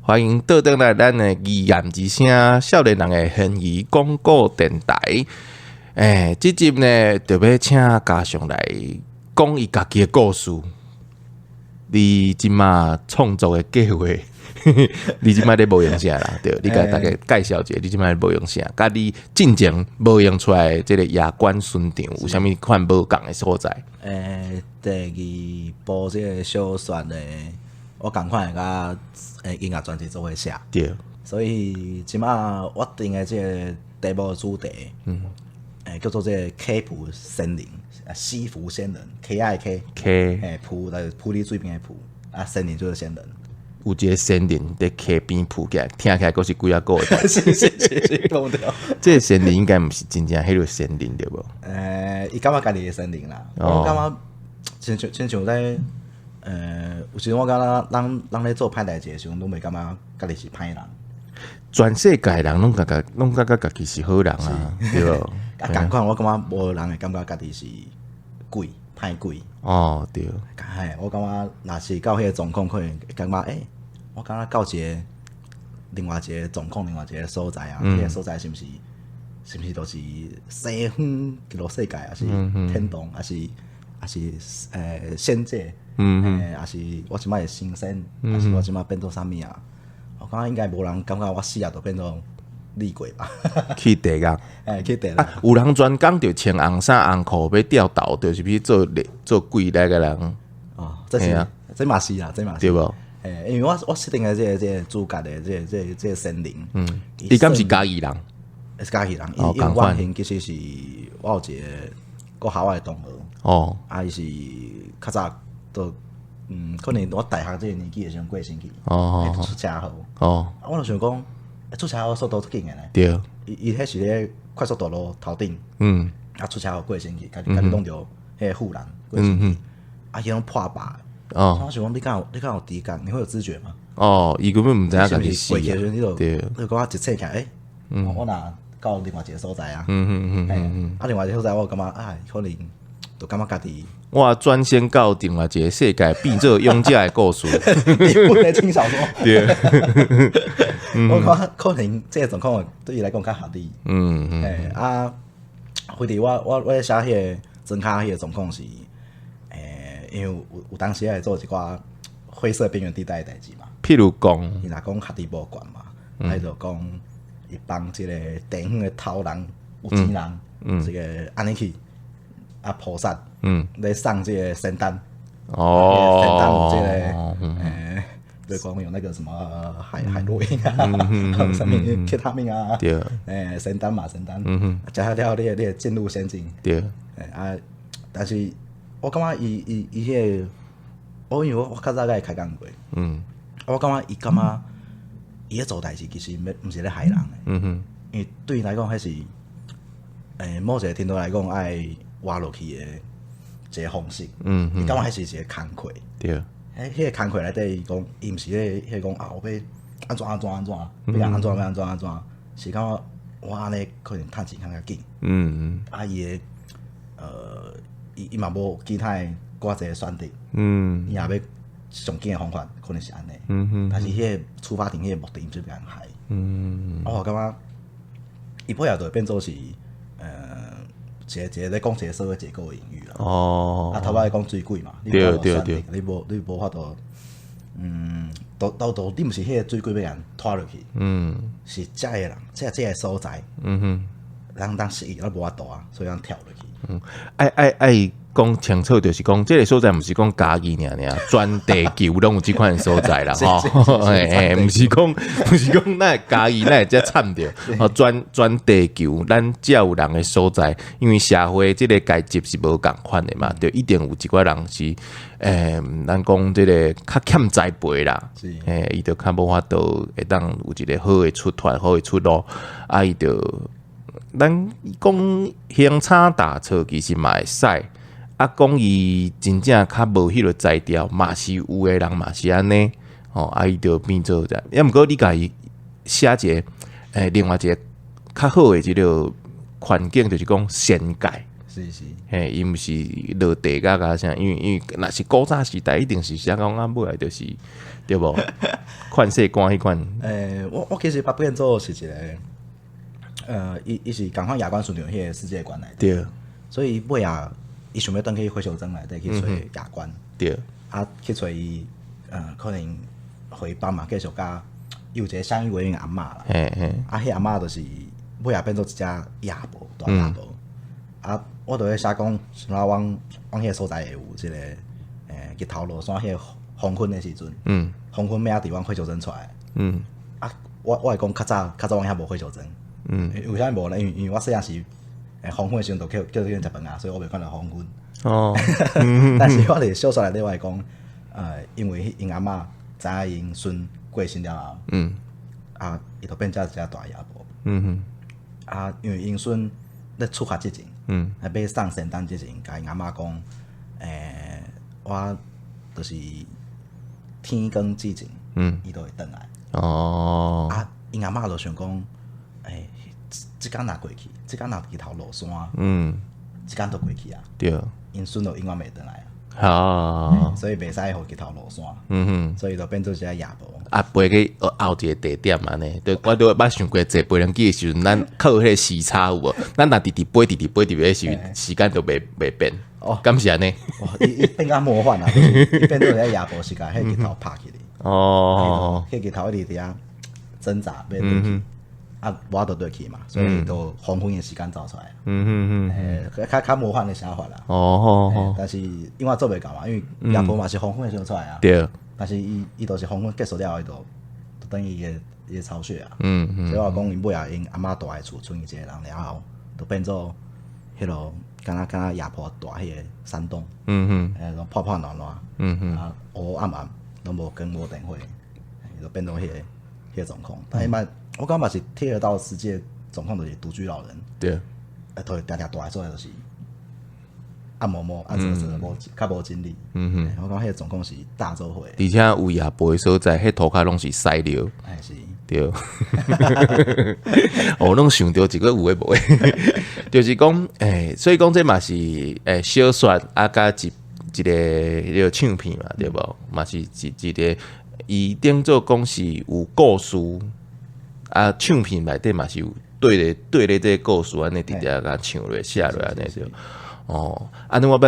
歡迎倒轉來咱的疑案之聲，少年人的懸疑廣播電臺。欸，這集呢，就欲請嘉尚來講伊家己的故事。你這馬創作的計劃，你這馬咧無用啥啦？對，你共大家介紹一下，你這馬咧無用啥？佮你進前無用出來這个夜觀巡場有啥物款無仝的所在？欸，第二部這个小說呢，我仝款會佮音樂專輯做伙寫。所以這馬我定的這个題目主題，叫做這个溪浮仙人，啊，溪浮仙人，K I K，溪，欸，浮來浮佇水邊的浮，啊，仙人就是仙人。有一个仙人佇溪邊浮起來，聽起來閣是幾仔個的。是是是是，講對。這个仙人應該毋是真正彼个仙人對無？欸，伊感覺家己是仙人啦，我感覺親像在，有時陣我感覺人咧做歹代誌的時陣，攏袂感覺家己是歹人。全世界人攏感覺家己是好人啊，對無？啊，仝款我感覺無人會感覺家己是鬼歹鬼。哦，對。嘿，我感覺若是到彼个狀況，可能會感覺欸，我感覺到一个另外一个狀況，另外一个所在啊，彼个所在是毋是就是西方極樂世界，抑是天堂，抑是仙界？抑是我這擺是神仙，抑是我這擺變做啥物啊？我感覺應該無人感覺我死啊，就變做厲鬼吧？去地獄。欸，去地獄。啊，有人專工就穿紅衫紅褲欲掉頭，就是去做做鬼來个人。哦，這是這嘛是啦，這嘛是。對無？欸，因為我設定的這個主角的這個仙靈，伊敢是嘉義人？是嘉義人，伊原型其實是我有一個國校的同學。啊，伊是較早都，可能我大學這個年紀的時陣過身去，出車禍。啊，我就想講，出車禍速度足緊的呢。伊彼是咧快速道路頭頂。啊，出車禍過身去，家己挵著彼個護欄過身去。啊，伊攏破病。我想講，你敢有知覺？你會有知覺嗎？哦，伊根本毋知影家己死。過去的時陣，你就你就感覺一醒起來，欸，我若到另外一個所在啊。啊，另外一個所在，我感覺啊，可能就感覺家己。我轉身到另外一個世界，變做勇者的故事。你不能輕小說。對。我感覺可能這个狀況對伊來講較合理。欸啊，反正我咧寫彼个莊跤彼个狀況是，欸，因為有當時愛做一寡灰色邊緣地帶的代誌嘛。譬如講，伊若講學弟無懸嘛，伊就講伊幫這個地方的頭人、有錢人，這个按呢去啊菩薩，咧送這个仙丹。仙丹有這个，欸，比如講有那個什麼海洛因啊，啥物 ketamine 啊，欸，仙丹嘛仙丹，食了了你會進入仙境。欸啊，但是我感覺伊彼个，我因為我較早佮伊開講過，我感覺伊感覺伊咧做代誌其實毋是咧害人的，因為對伊來講，彼是，欸，某一個程度來講，愛活落去的一個方式，伊感覺彼是一个工課。彼个工課內底，伊講伊毋是彼個講啊，我欲按怎按怎按怎，欲按怎欲按怎按怎，是感覺我按呢可能趁錢較較緊。啊，伊的伊嘛無其他的偌濟選擇。伊若欲上緊的方法，可能是按呢。但是彼個出發點，彼個目的，毋是欲人害。啊，我感覺伊背後就會變做是，一個咧講一個社會結構的隱喻啦。啊，頭擺講水鬼嘛，你無選擇，你無法度，都你毋是彼个水鬼欲予人拖落去，是遮个人，這個所在，人當時伊都無法度啊，所以人跳落去。愛講清楚，就是講這个所在毋是講嘉義爾爾，全地球攏有這款的所在啦，吼，欸，毋是講咱嘉義咱會遮慘著，吼，全地球咱才有人的所在，因為社會這个階級是無仝款的嘛，對，一定有一寡人是，欸，咱講這个較欠栽培啦，欸，伊就較無法度會當有一个好的出脫，好的出路，啊，伊就咱講行差踏錯，其實嘛會使。啊，講伊真正較無彼个才調，嘛是有的人嘛是按呢，吼，啊，伊就變做這樣。抑毋過你共伊寫一个，欸，另外一个較好的這个環境，就是講仙界。是是，嘿，伊毋是落地甲甲啥，因為若是古早時代，一定是寫講啊，尾仔就是對無？勸世歌彼款。我其實把變做是一個，伊是仝款夜觀巡場彼个世界觀來的，所以尾仔伊想欲轉去火燒莊內底去揣夜觀，啊去揣伊，可能回幫嘛，繼續佮伊有一個相依為命的阿嬤啦，啊，彼阿嬤就是尾仔變做一隻夜婆，大夜婆。啊，我就咧寫講，像阮彼个所在會有這個，日頭落山彼個黃昏的時陣，黃昏欲佇阮火燒莊出來。啊，我會講較早較早阮遐無火燒莊，為啥物無咧？因為我細漢時，黃昏的時陣就叫去食飯啊，所以我袂看著黃昏。但是我佇小說內底我會講，因為𪜶阿嬤知影𪜶孫過身了後，啊，伊就變成一隻大夜婆。啊，因為𪜶孫咧出發之前，欲送仙丹之前，共𪜶阿嬤講，我就是天光之前，伊就會轉來。啊，𪜶阿嬤就想講，這工若過去，這工若日頭落山，這工就過去啊。𪜶孫就永遠袂轉來啊。所以袂使予日頭落山。所以就變做一隻夜婆。啊，飛去後一個地點按呢，對，我都捌想過坐飛輪機的時陣，咱靠彼個時差有無？咱若直直飛，直直飛，直直時時間就袂變。敢是按呢？伊變較魔幻啊！伊變做一隻夜婆是共彼日頭拍起來。彼日頭一直佇遐掙扎，欲轉去，啊，無法度轉去嘛，所以就黃昏的時間走出來。較較魔幻的寫法啦。但是因為我做袂到嘛，因為夜婆嘛是黃昏的時陣出來啊。但是伊就是黃昏結束了後，伊就等於伊个巢穴啊。所以我講𪜶尾仔𪜶阿嬤蹛的厝，賰伊一個人了後，就變做彼落敢若夜婆蹛彼个山洞。攏破破爛爛。啊，烏烏暗暗，攏無光無電火，伊就變做彼個狀況。但伊嘛，我感覺嘛是貼合到實際狀況，就是獨居老人。啊，都會定定蹛的所在就是暗暛暛、暗趖趖，無較無精力。我感覺彼個狀況是大做伙。而且有夜婆的所在，彼塗跤攏是屎尿。哎是。對。我攏想著一個有的無的，就是講，所以講這嘛是小說啊，佮一個彼個唱片嘛，對無？嘛是一個伊頂做講是有故事，啊，唱片內底嘛是有對咧這個故事按呢直直共唱落寫落按呢對。哦，按呢我欲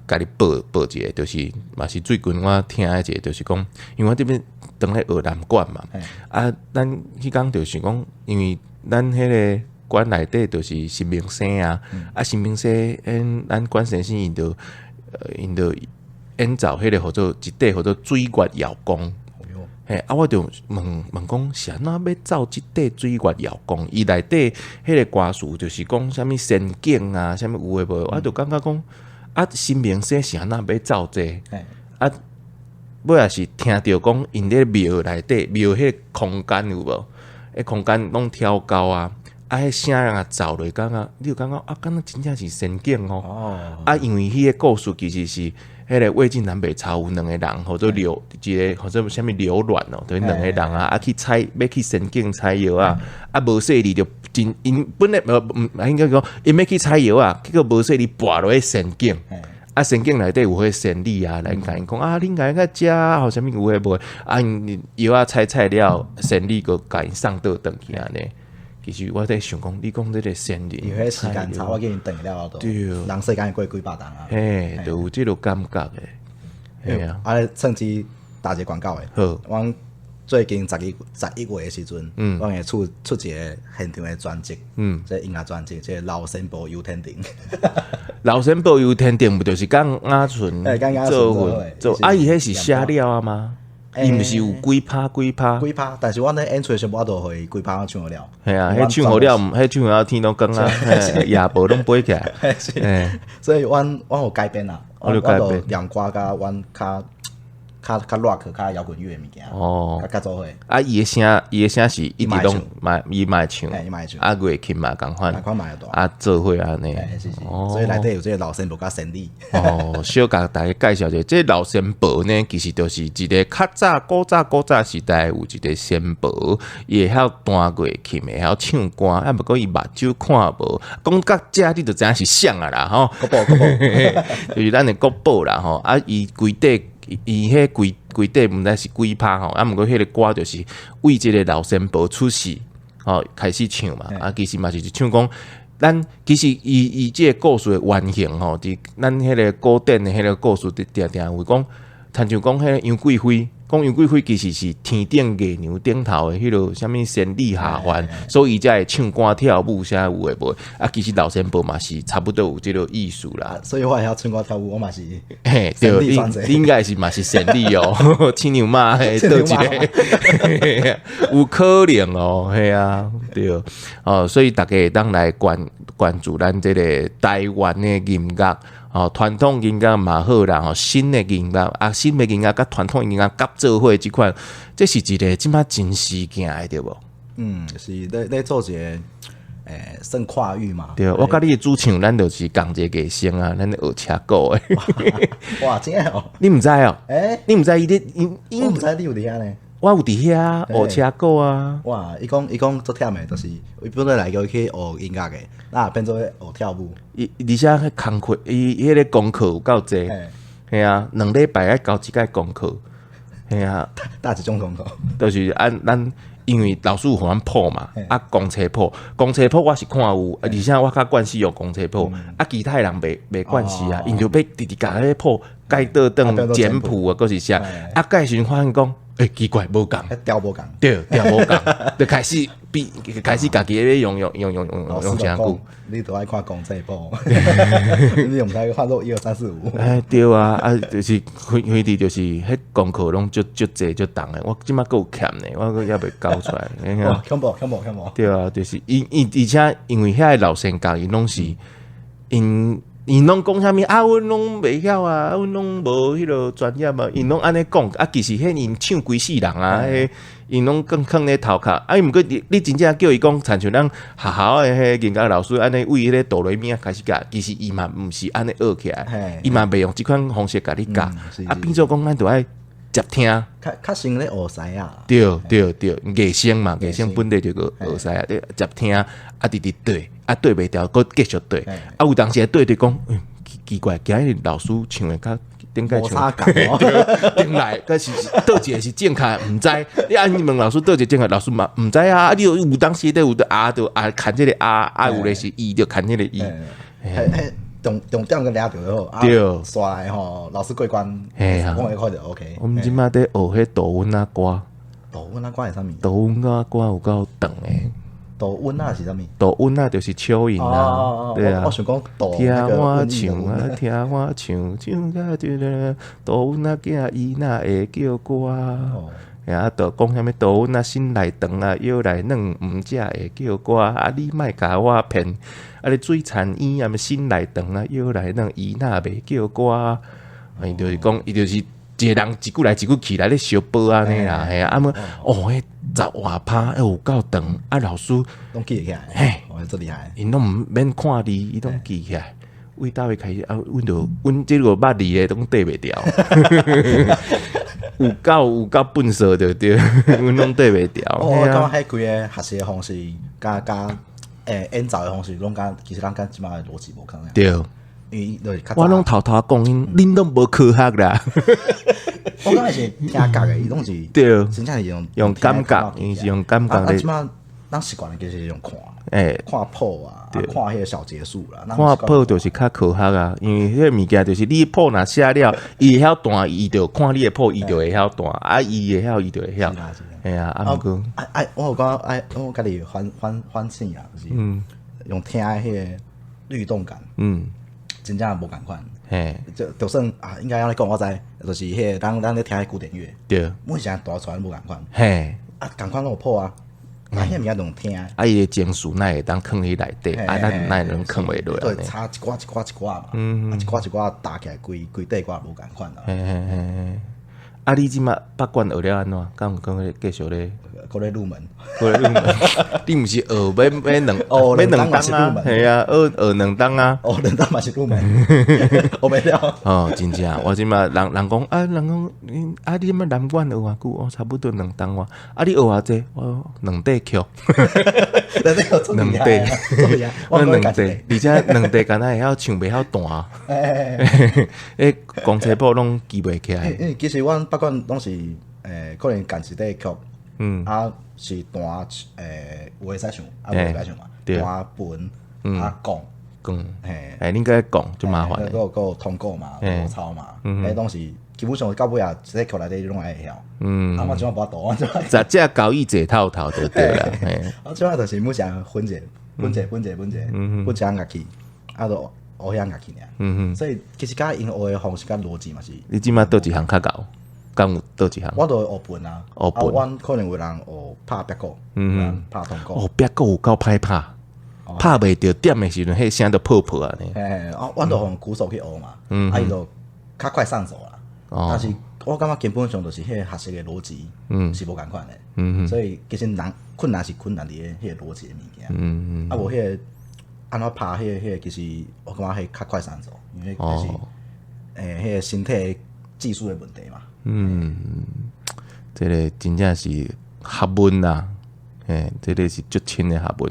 共你報報一個，就是嘛是最近我聽的一個，就是講，因為我這邊當咧學南管嘛，啊，咱彼工就是講，因為咱彼个館內底就是新明生啊，啊，新明生𪜶咱管先生𪜶就演奏彼个號做一塊號做水月瑤宮。嘿，啊，我就問問講是按怎欲奏這塊水月瑤宮？伊內底彼个歌詞就是講啥物仙境啊，啥物有的無的，我就感覺講啊，新明生是按怎欲奏這個？啊，尾仔是聽著講𪜶咧廟內底廟彼個空間有無？彼空間攏挑高啊，啊，彼聲若奏落，感覺你就感覺啊，敢若真正是仙境哦。啊，因為彼個故事其實是彼個魏晉南北朝有兩個人，號做劉一個號做啥物劉鑾哦，就是兩個人啊，啊去採欲去仙境採藥啊，啊無細膩就真𪜶本來無毋應該講𪜶欲去採藥啊，結果無細膩跋落去仙境。啊，仙境內底有彼仙女啊，來共𪜶講啊，恁來遮食，予啥物有的無的，啊𪜶藥仔採採了，仙女閣共𪜶送倒轉去按呢。其實我佇想講，你講這個仙人，因為彼時間差，我見𪜶轉了後，就人世間過幾百冬啊。嘿，就有這個感覺的。嘿啊。啊，趁機打一個廣告的。好。阮最近11月的時陣，阮會出出一個現場的專輯，這音樂專輯，這個老仙婆遊天庭。老仙婆遊天庭，毋就是佮雅純做伙做？啊，伊彼是寫了啊嗎？伊毋是有幾拍幾拍？幾拍，但是阮咧演出的時陣，無法度予伊規拍攏唱予了。嘿啊，彼唱予了，彼唱予了天攏光啊，夜婆攏飛起來。所以阮有改編啦，我有改編，念歌佮阮較較較 rock 較搖滾樂的物件，較較做伙。啊，伊的聲是一直攏嘛，伊嘛會唱，伊嘛會唱，啊，樂琴嘛仝款，仝款嘛會彈，啊，做伙按呢，是是，所以內底有這個老仙婆佮仙女。哦，小共大家介紹一下，這個老仙婆呢，其實就是一個較早古早古早時代有一個仙婆，伊會曉彈樂琴，會曉唱歌，啊，毋過伊目睭看無，講到遮你就知影是啥啊啦，吼，國寶國寶，就是咱的國寶啦，吼，啊，伊規底。伊彼規規底毋知是幾拍吼，啊，毋過彼个歌就是為這个老仙婆出世吼開始唱嘛，啊，其實嘛是唱講，咱其實伊伊這个故事的原型吼，佇咱彼个古典的彼个故事，佇定定有講，親像講彼个楊貴妃，講楊貴妃其實是天頂月娘頂頭的彼个啥物仙女下凡，所以才會唱歌跳舞啥有的無的，啊，其實老仙婆嘛是差不多有這个意思啦。所以我會曉唱歌跳舞，我嘛是。嘿，對，你應該是嘛是仙女哦，親娘媽嘿，佗一个，有可能哦，嘿啊，對，哦，所以大家會當來關關注咱這個台灣的音樂，哦，傳統音樂嘛好啦，吼，新的音樂啊，新的音樂佮傳統音樂夾做伙這款，這是一个這擺真時行的對無？嗯，是咧咧做一个，算跨域嘛。對，我佮你的主唱，咱就是仝一个藝聲啊，咱學車鼓的。哇，真的哦！你毋知哦？欸，你毋知伊咧？我毋知你有佇遐呢。我有佇遐學車鼓啊。哇，伊講伊講足忝的，就是伊本來來叫伊去學音樂的，那變做學跳舞。伊而且彼工課，伊彼个功課有夠濟。嘿啊，2禮拜愛交一擺功課。嘿啊，佗一種功課？就是按咱因為老師有予阮譜嘛，啊，公車譜，公車譜我是看有，而且我較慣勢用公車譜，啊，其他人袂袂慣勢啊，𪜶就欲直直共彼个譜改倒轉簡譜啊，閣是啥，啊，改時陣發現講，欸，奇怪，無仝，調無仝，對，調無仝，就開始比開始家己咧用用用用用用誠久。你都愛看公車譜，你毋知看做一二三四五。哎，對啊，啊，就是非非佇就是彼功課攏足足濟足重的，我這擺閣有欠呢，我閣猶未交出來。恐怖恐怖恐怖！對啊，就是伊伊而且因為遐个老先教𪜶攏是𪜶𪜶攏講啥物啊？阮攏袂曉啊，阮攏無彼个專業啊，𪜶攏按呢講啊，其實彼𪜶唱規世人啊，彼𪜶攏囥囥咧頭殼啊，毋過你你真正叫伊講，親像咱學校的彼個音樂老師按呢為彼个哆來咪開始教，其實伊嘛毋是按呢學起來，伊嘛袂用這款方式共你教，啊，變做講咱著愛接聽，較較像咧學師仔。對對對，藝聲嘛，藝聲本來就個學師仔，對，接聽啊，直直對，啊對袂牢，閣繼續對，啊有當時對對講，奇怪，今日老師唱的較頂擺唱，頂來，閣是佗一个是正確，毋知，你按呢問老師佗一个正確，老師嘛毋知啊，啊你有有當時咧有啊就啊牽這个啊，啊有的是伊就牽這个伊。重重點閣掠著就好，對，煞來吼，老師過關，講會看就 OK。阮這擺佇學彼杜阮仔歌，杜阮仔歌是啥物？杜阮仔歌有夠長的。杜阮仔是啥物？杜阮仔就是蚯蚓啊，對啊。我想講杜聽我唱啊，聽我唱，唱甲這個杜阮仔囝伊若會叫歌。啊，就講啥物杜阮仔身內長啊，腰內軟，毋才會叫歌。啊，你莫共我騙。啊，你水田嬰啊，身內長啊，腰內軟，伊若袂叫歌。伊就是講，伊就是一個人一句來一句去來咧相報按呢啦，嘿啊，啊毋哦，彼十外拍有夠長，啊老師攏記會起來，嘿，哦，足厲害，𪜶攏毋免看字，伊攏記起來。為佗位開始啊，阮就阮這個捌字的攏對袂牢，有夠有夠笨拙就對，阮攏對袂牢。我感覺彼規个學習的方式，佮佮演奏的方式，攏佮其實咱佮這擺的邏輯無仝。對，因為我攏偷偷講𪜶，恁攏無科學啦。我感覺是聽覺的，伊攏是對，真正是用用感覺，伊是用感覺啊，這擺咱習慣的其實是用看，看譜啊，看彼个小節數啦。看譜就是較科學啊，因為彼个物件就是你譜若寫了，伊會曉彈，伊就看你的譜，伊就會曉彈，啊，伊會曉，伊就會曉。嘿啊，啊毋過，啊我有感覺愛我家己反反反省啊，就是用聽的彼个律動感，真正無仝款。嘿，就就算啊，應該按呢講，我知，就是彼个咱咱咧聽彼古典樂，對，每一聲彈出來無仝款。嘿，啊，仝款攏有譜啊，啊，彼物件用聽。啊，伊的情緒哪會當囥佇內底，啊，咱哪會攏囥袂落。對，差一寡一寡一寡嘛，啊，一寡一寡搭起來，規規塊歌無仝款啦。嘿嘿嘿，啊，你這馬北管學了按怎？敢有講繼續咧？閣咧入門。閣咧入門。你毋是學欲欲兩哦欲兩兩冬冬啊？係啊，學學兩冬啊。哦，兩冬嘛是入門，學袂了。哦，真正，我這馬人人講啊，人講你啊，你這馬南管學偌久？哦，差不多兩冬外。啊，你學偌濟？我兩塊曲。兩塊曲兩塊，我兩塊，而且兩塊敢若會曉唱袂曉彈。欸，公車譜攏記袂起來。因為其實阮北管攏是可能仝一塊曲，啊是彈有會使唱，啊無會使唱嘛。彈盤啊講，講，嘿，欸，恁該講就麻煩。閣有閣有通鼓嘛，羅抄嘛，彼攏是基本上到尾啊，這個曲內底攏愛會曉。啊，我這馬無法度，我這馬。十隻交易坐透透就對啦。我這馬就是每項分者，分者，分者，分者，分一項樂器，啊，就學彼項樂器爾。所以其實佮𪜶學的方式佮邏輯嘛是。你這馬佗一項較𠢕？敢有佗一項？我都會學盤啊，學盤。阮可能有人學拍煏鼓，拍銅鼓。哦，煏鼓有夠歹拍，拍袂著點的時陣，彼聲就泡泡按呢。嘿，啊，阮就予鼓手去學嘛，啊，伊就較快上手啦。但是我感覺根本上就是彼個學習的邏輯，是無仝款的。所以其實難困難是困難佇咧彼個邏輯的物件。啊，無彼個按怎拍彼個彼個，其實我感覺彼較快上手，因為就是彼個身體技術的問題嘛。嗯，這個真正是學問啦，嘿，這個是足深的學問。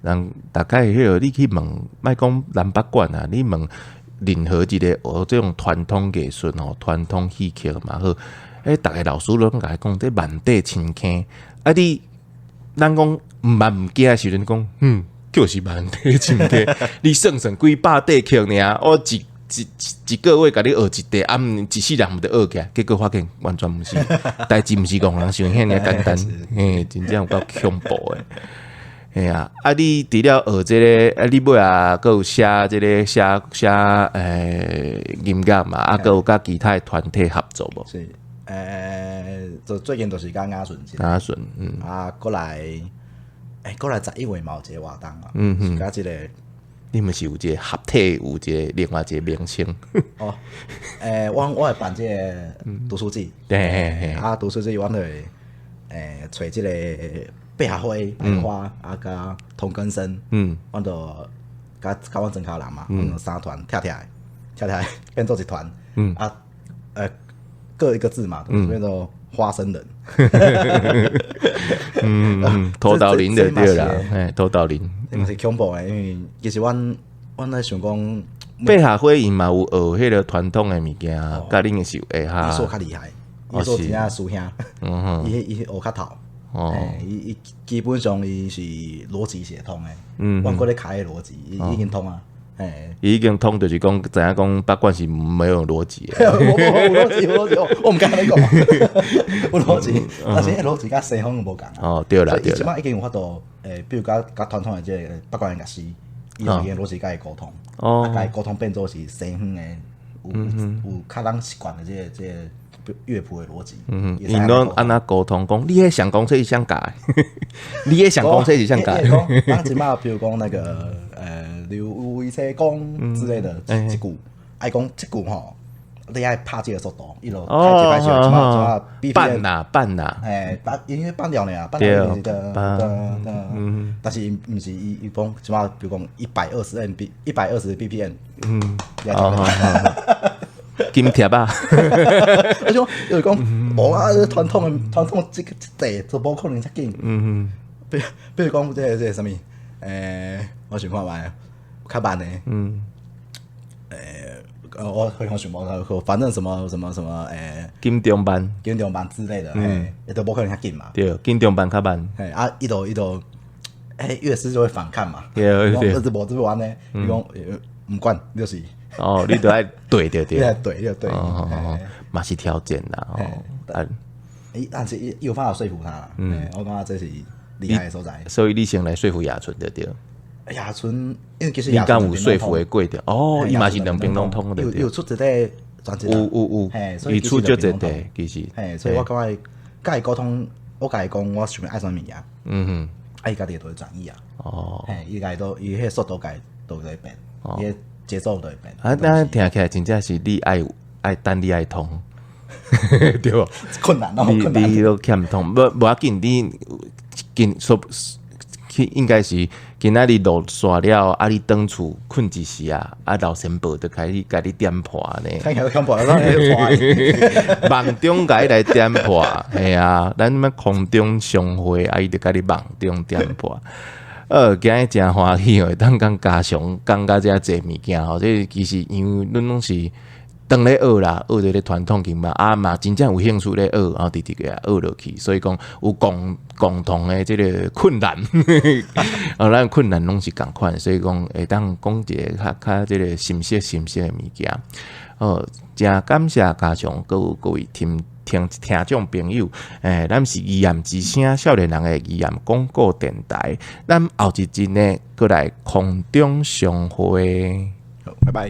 人大概彼個你去問，莫講南北管啊，你問任何一個學這種傳統藝術吼，傳統戲曲嘛好，欸，逐个老師攏共伊講，這萬塊深坑。啊你，咱講毋捌毋驚的時陣講，嗯，就是萬塊深坑。你算算幾百塊曲爾，我一一一個月共你學一塊，啊，毋一世人毋著學起來，結果發現完全毋是，代誌毋是戇人想遐爾簡單，嘿，真正有夠恐怖的。嘿啊，啊你除了學這個，啊你尾仔閣有寫這個寫寫音樂嘛，啊閣有佮其他的團體合作無？是，就最近就是佮雅順。雅順，嗯。啊，過來，過來11月嘛有一個活動啊，是佮這個。你毋是有一個合體，有一個另外一個名稱？哦，我會辦這個讀書節，啊，讀書節阮會揣這個百合花、白花啊，佮同根生，阮就佮佮阮莊跤人嘛，阮三團拆拆拆拆變做一團，啊，各一個字嘛，變做花生人。嗯，塗豆奶就對啦，嘿，塗豆奶。這嘛是恐怖的，因為其實阮阮咧想講，百合花𪜶嘛有學彼個傳統的物件，佮恁的是會哈。伊說較厲害，伊說真正師兄，伊伊學較透，伊伊基本上伊是邏輯寫通的，阮閣咧開的邏輯，伊已經通啊。伊已經通，就是講知影講，不管是沒有邏輯的。無無有邏輯，有邏輯，我毋敢按呢講，有邏輯，但是彼邏輯佮西方無仝啊。哦，對啦對啦。伊這擺已經有法度，比如佮佮傳統的這個北管樂師，伊已經邏輯佮伊溝通，啊，共伊溝通變做是西方的，有有較咱習慣的這個這個樂譜的邏輯。嗯，𪜶攏按怎溝通？講你彼想講這是啥教的？你彼想講這是啥教的？咱這擺比如講那個劉一切講之類的這句，愛講這句吼，你愛拍這個速度，伊就開一拍就這麼這麼半啦半啦，嘿，半因為半調爾，半調就是的的的，但是毋是伊伊講這擺比如講120 MB 120 BPM，嗯，金貼啊！我想就是講，無啊，傳統的傳統這個這塊就無可能遮緊。嗯比比如講這個這個啥物，我想看覓，較慢的。嗯。我非常想無，反正什麼什麼什麼，金中慢，金中慢之類的，嗯，都無可能遐緊嘛。對，金中慢較慢。嘿，啊，伊就伊就，樂師就會反抗嘛。對對。這無這無按呢，伊講毋管，就是。哦，你都愛對對對，對對對，嘛是挑戰啦。哦，啊，但是伊有辦法說服他。嗯，我感覺這是厲害的所在。所以你先來說服雅純對對。雅純，因為其實你敢有說服的過程？哦，伊嘛是兩邊攏通的。有有出一個專輯。有有有，伊出足濟塊，其實。嘿，所以我感覺佮伊溝通，我共伊講，我想欲愛啥物件。嗯哼，啊，伊家己都會轉譯啊。哦。嘿，伊家己都伊彼個速度家都會變。哦。節奏都會變。啊，那聽起來真正是你愛愛等你愛通。對無？困難哦，你困難。你都欠通，無要緊，你今說去應該是今仔日落煞了，啊你轉厝睏一時啊，啊老仙婆就開始共你點破呢。看起來恐怖，我夢中共伊來點破，嘿啊，咱欲空中相會，啊伊就共你夢中點破。今日誠歡喜哦，會當講家常講甲遮濟物件吼，這其實因為阮攏是當咧學啦，學這个傳統經嘛，啊嘛真正有興趣咧學，然後直直共學落去，所以講有共同的這个困難，啊，咱困難攏是仝款，所以講會當講一个較較這个深色深色的物件。哦，誠感謝家常，閣有各位聽眾朋友，咱是疑案之聲少年人的疑案廣播電台，咱後一陣呢，閣來空中相會。好，拜拜。